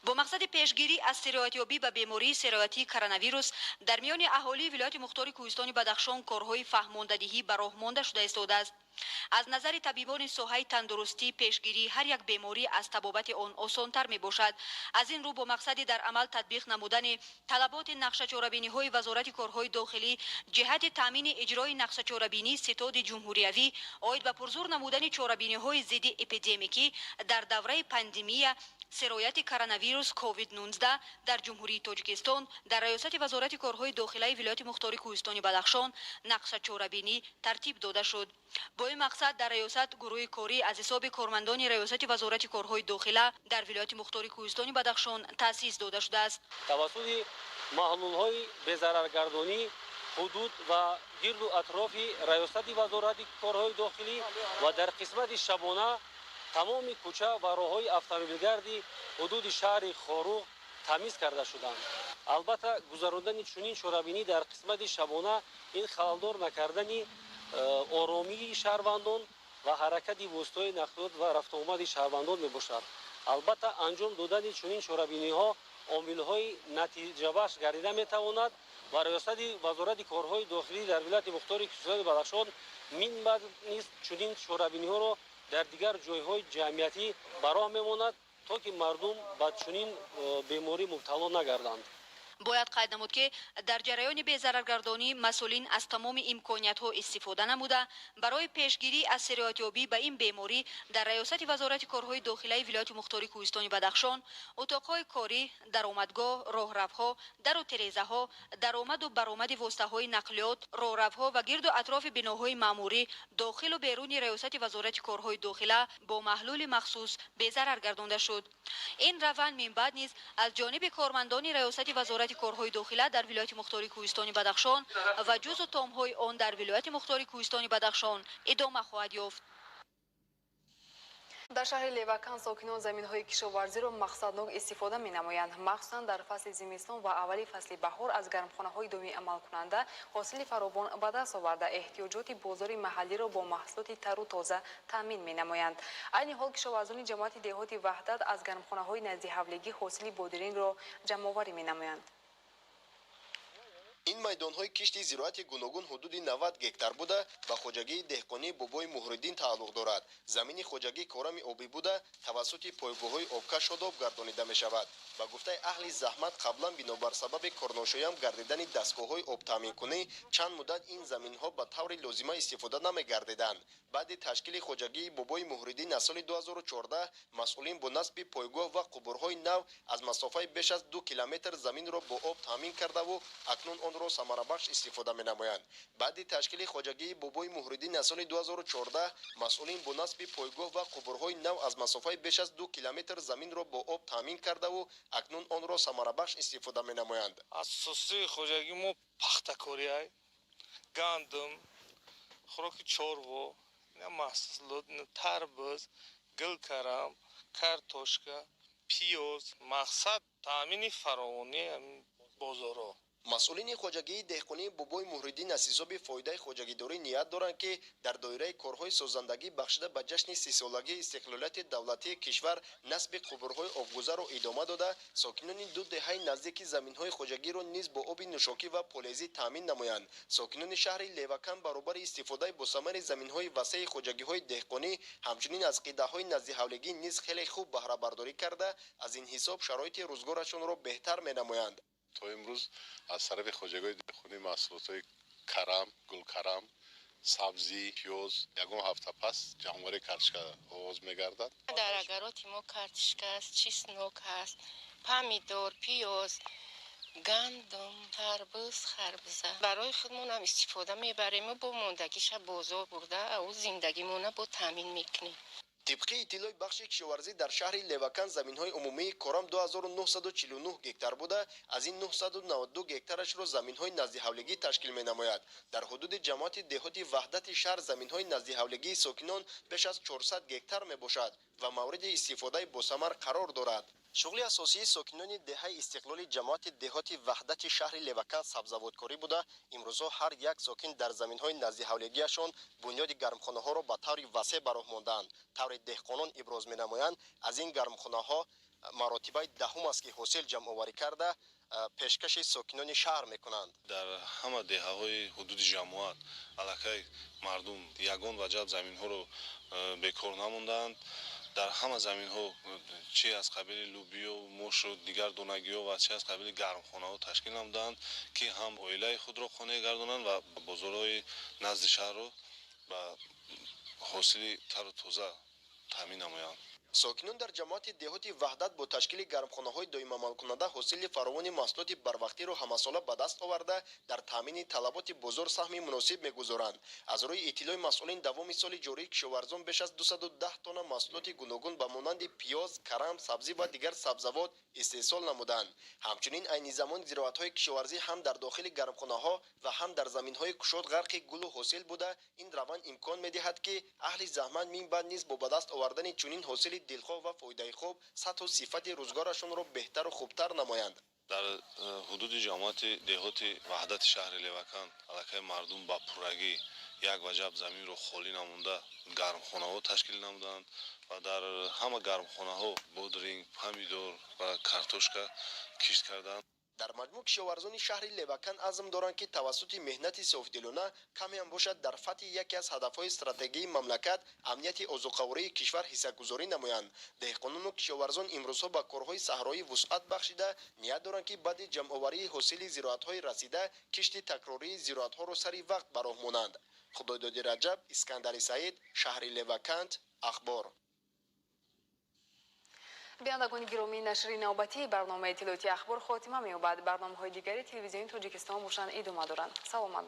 Бо мақсади пешгирӣ аз сироятёбӣ ба бемории сироятии коронавирус дар миёни аҳолии вилояти мухтори Кӯҳистони Бадахшон корҳои фаҳмондадиҳӣ ба роҳ монда шуда истодааст. Аз назари табибони соҳаи тандурустӣ, пешгирии ҳар як беморӣ аз табобати он осонтар мебошад. Аз ин рӯ, бо мақсади дар амал татбиқ намудани талаботи нақшачорабиниҳои Вазорати корҳои дохилӣ ҷиҳати таъмини иҷрои нақшачорабинии ситоди ҷумҳуриявӣ оид ба пурзур намудани чорабиниҳои зидди эпидемикӣ дар давраи пандемия сирояти коронавирус COVID-19 дар Ҷумҳурии Тоҷикистон, дар Раёсати Вазорати корҳои дохилаи вилояти мухтори Кӯҳистони Бадахшон нақшачорабинӣ тартиб дода шуд. Бо ин мақсад дар раёсат гурӯҳи корӣ аз ҳисоби кормандони Раёсати Вазорати корҳои дохила дар вилояти мухтори Кӯҳистони Бадахшон таъсис дода шудааст. Тавассути маҳлулҳои безараргардонӣ ҳудуд ва гирду атрофи Раёсати Вазорати корҳои дохилӣ ва дар қисмати шабона тамоми кӯча ва роҳҳои автомобилгарди ҳудуди шаҳри Хоруғ тамиз карда шуданд. Албатта, гузарондани чунин чорабинӣ дар қисмати шабона ин халалдор накардани оромии шаҳрвандон ва ҳаракати воситаҳои нақлиёт ва рафтуомади шаҳрвандон мебошад. Албатта, анҷом додани чунин чорабиниҳо омилҳои натиҷабахш гардида метавонад ва Раёсати Вазорати корҳои дохилӣ дар вилояти мухтори Кӯҳистони Бадахшон минбаъд низ чунин чорабиниҳоро дар дигар ҷойҳои ҷамъиятӣ ба роҳ мемонад, то ки мардум ба чунин беморӣ мубтало нагарданд. Бояд қайд намуд, ки дар ҷараёни безараргардонӣ масъулин аз тамоми имкониятҳо истифода намуда, барои пешгирӣ аз сироятёбӣ ба ин беморӣ дар Раёсати Вазорати корҳои дохилаи вилояти мухтори Кӯҳистони Бадахшон утоқҳои корӣ, даромадгоҳ, роҳравҳо, дару терезаҳо, даромаду баромади воситаҳои нақлиёт, роҳравҳо ва гирду атрофи биноҳои маъмурӣ, дохилу беруни Раёсати Вазорати корҳои дохила бо маҳлули махсус безарар гардонда шуд. Ин раванд минбаъд низ аз ҷониби кормандони Раёсати Вазорати корҳои дохила дар вилояти мухтори Кӯҳистони Бадахшон ва ҷузъу томҳои он дар вилояти мухтори Кӯҳистони Бадахшон идома хоҳад ёфт. Дар шаҳри Левакан сокинон заминҳои кишоварзиро мақсаднок истифода менамоянд. Махсусан дар фасли зимистон ва аввали фасли баҳор аз гармхонаҳои доимӣ амалкунанда ҳосили фаровон ба даст оварда, эҳтиёҷоти бозори маҳаллиро бо маҳсулоти тару тоза таъмин менамоянд. Айни ҳол кишоварзони ҷамоати деҳоти Ваҳдат аз гармхонаҳои наздиҳавлигӣ ҳосили бодирингро ҷамъоварӣ менамоянд. Ин майдонҳои кишти зироати гуногун ҳудуди 90 гектар буда, ба хоҷагии деҳқонии Бобои Муҳриддин тааллуқ дорад. Замини хоҷагӣ корами обӣ буда, тавассути пойгоҳҳои обкаш шодоб гардонида мешавад. Ба гуфтаи аҳли заҳмат, қаблан бинобар сабаби корношоям гардидани дастгоҳҳои обтаъминкунӣ чанд муддат ин заминҳо ба таври лозима истифода намегардиданд. Баъди ташкили хоҷагии Бобои Муҳриддин аз соли 2014 масъулин бо насби пойгоҳ ва қубурҳои нав аз масофаи беш аз 2 километр заминро бо об таъмин кардаву акнун онро самарабахш истифода менамоянд. Баъди ташкили хоҷагии Бобои Муҳриддин аз соли 2014 масъулин бо насби пойгоҳ ва қубурҳои нав аз масофаи беш аз 2 километр заминро бо об таъмин кардаву акнун онро самарабахш истифода менамоянд. Асосии хоҷагии мо пахтакориай, гандум, хӯроки чорво, маҳсулот, тарбуз, гулкарам, картошка, пиёз. Мақсад таъмини фаровонии бозорҳо. Масъулини хоҷагии деҳқонии Бобои Муҳриддин аз ҳисоби фоидаи хоҷагидорӣ ният доранд, ки дар доираи корҳои созандагӣ бахшида ба ҷашни 30-солагии истиқлолияти давлатии кишвар насби қубурҳои обгузарро идома дода, сокинони ду деҳаи наздики заминҳои хоҷагиро низ бо оби нӯшокӣ ва полезӣ таъмин намоянд. Сокинони шаҳри Левакан баробари истифодаи босамари заминҳои васеи хоҷагиҳои деҳқонӣ, ҳамчунин аз қидаҳои наздиҳавлигӣ низ хеле хуб баҳрабардорӣ карда, аз ин ҳисоб шароити рӯзгорашонро беҳтар менамоянд. То имрӯз аз тарафи хоҷагиҳои деҳқонӣ маҳсулотҳои карам, гулкарам, сабзӣ, пиёз ягон ҳафта пас ҷамъоварии картошка оғоз мегардад. Дар агароти мо картошка аст, чеснок ҳаст, помидор, пиёз, гандум, тарбуз, харбуза. Барои худмонам истифода мебарем бо мондагиша бозор бурда, ав зиндагимона бо таъмин мекунем. Тибқи иттилои бахши кишоварзӣ дар шаҳри Левакан заминҳои умумии корам 2949 гектар буда, аз ин 992 гектарашро заминҳои наздиҳавлигӣ ташкил менамояд. Дар ҳудуди ҷамоати деҳоти Ваҳдати шаҳр заминҳои наздиҳавлигии сокинон беш аз 400 гектар мебошад ва мавриди истифодаи босамар қарор дорад. Шуғли асосии сокинони деҳаи Истиқлоли ҷамоати деҳоти Ваҳдати шаҳри Левакан сабзавоткорӣ буда, имрӯзҳо ҳар як сокин дар заминҳои наздиҳавлигиашон бунёди гармхонаҳоро ба таври васеъ ба роҳ мондаанд. Тавре деҳқонон иброз менамоянд, аз ин гармхонаҳо Маротибаи даҳум аст, ки ҳосил ҷамъоварӣ карда, пешкаши сокинони шаҳр мекунанд. Дар ҳама деҳаҳои ҳудуди ҷамоат аллакай мардум ягон ваҷаб заминҳоро бекор намондаанд. Дар ҳама заминҳо, чи аз қабили лӯбиё, мошу дигар донагиҳо ва чи аз қабили гармхонаҳо ташкил намудаанд, ки ҳам оилаи худро қонеъ гардонанд ва бозорҳои назди шаҳрро ба ҳосили тару тоза таъмин намоянд. Сокинон дар ҷамоати деҳоти Ваҳдат бо ташкили гармхонаҳои доимамалкунанда ҳосили фаровони маҳсулоти барвақтиро ҳамасола ба даст оварда, дар таъмини талаботи бозор саҳми муносиб мегузоранд. Аз рӯи иттилои масъулин, давоми соли ҷорӣ кишоварзон беш аз 210 тонна маҳсулоти гуногун ба монанди пиёз, карам, сабзӣ ва дигар сабзавот истеҳсол намуданд. Ҳамчунин, айни замон зироатҳои кишоварзӣ ҳам дар дохили гармхонаҳо ва ҳам дар заминҳои кушод ғарқи гулу ҳосил буда, ин раванд имкон медиҳад, ки аҳли заҳмат минбаъд низ бо ба даст овардани чунин ҳосили дилхоҳ ва фоидаи хуб сатҳу сифати рӯзгорашонро беҳтару хубтар намоянд. Дар ҳудуди ҷамоати деҳоти Ваҳдати шаҳри Леваканд аллакай мардум ба пуррагӣ як ваҷаб заминро холӣ намонда, гармхонаҳо ташкил намуданд ва дар ҳама гармхонаҳо бодринг, помидор ва картошка кишт карданд. Дар маҷмӯъ, кишоварзони шаҳри Леваканд азм доранд, ки тавассути меҳнати софдилона камеам бошад, дар фатҳи яке аз ҳадафҳои стратегии мамлакат, амнияти озуқавории кишвар, ҳиссагузорӣ намоянд. Деҳқонону кишоварзон имрӯзҳо ба корҳои саҳроӣ вусъат бахшида, ният доранд, ки баъди ҷамъоварии ҳосили зироатҳои расида, кишти такрории зироатҳоро сари вақт ба роҳ монанд. Худойдоди Раҷаб, Искандари Саид, шаҳри Леваканд, Ахбор. Бинандагони гиромӣ, нашри навбатии барномаи иттилоотии Ахбор хотима меёбад. Барномаҳои дигари Телевизиони Тоҷикистон бошанд, идома доранд. Саломат.